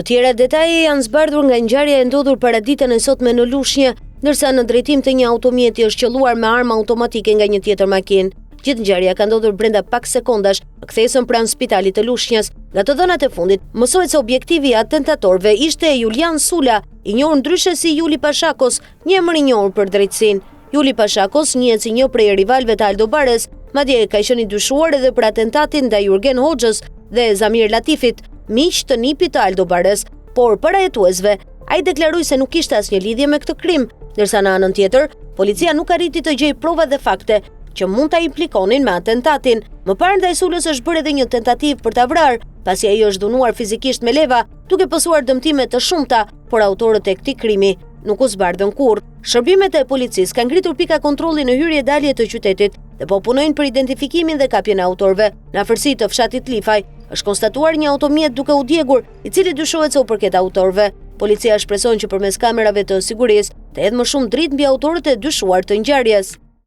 Të tjera detaje janë zbardhur nga ngjarja e ndodhur paraditen e sotme në Lushnjë, ndërsa në drejtim të një automjeti është qëlluar me armë automatike nga një tjetër makinë. Gjithë ngjarja ka ndodhur brenda pak sekondash në kthesën pranë spitalit të Lushnjës. Nga të dhënat e fundit, mësohet se objektivi i atentatorëve ishte Julian Sula, i njohur ndryshe si Juli Pashakos, një emër i njohur për drejtësinë. Juli Pashakos njihet si një prej rivalëve të Aldo Bares, madje ka qenë i dyshuar edhe për atentatin ndaj Jurgen Hoxhës dhe Zamir Latifit, miq të nipit të Aldo Bares. Por para hetuesve, ai deklaroi se nuk kishte asnjë lidhje me këtë krim, ndërsa në anën tjetër, policia nuk arriti të gjejë prova dhe fakte që mund ta implikonin me atentatin. Më parë ndaj Sulës është bërë edhe një tentativë për ta vrarë, pasi ai është dhunuar fizikisht me leva, duke pësuar dëmtime të shumta, por autorët e këtij krimi nuk u zbardhën kurrë. Shërbimet e policisë kanë ngritur pika kontrolli në hyrje-dalje të qytetit dhe po punojnë për identifikimin dhe kapjen e autorëve. Në afërsi të fshatit Lifaj është konstatuar një automjet duke u djegur, i cili dyshohet se u përket autorëve. Policia shpreson që përmes kamerave të sigurisë të hedhë më shumë dritë mbi autorët e dyshuar të ngjarjes.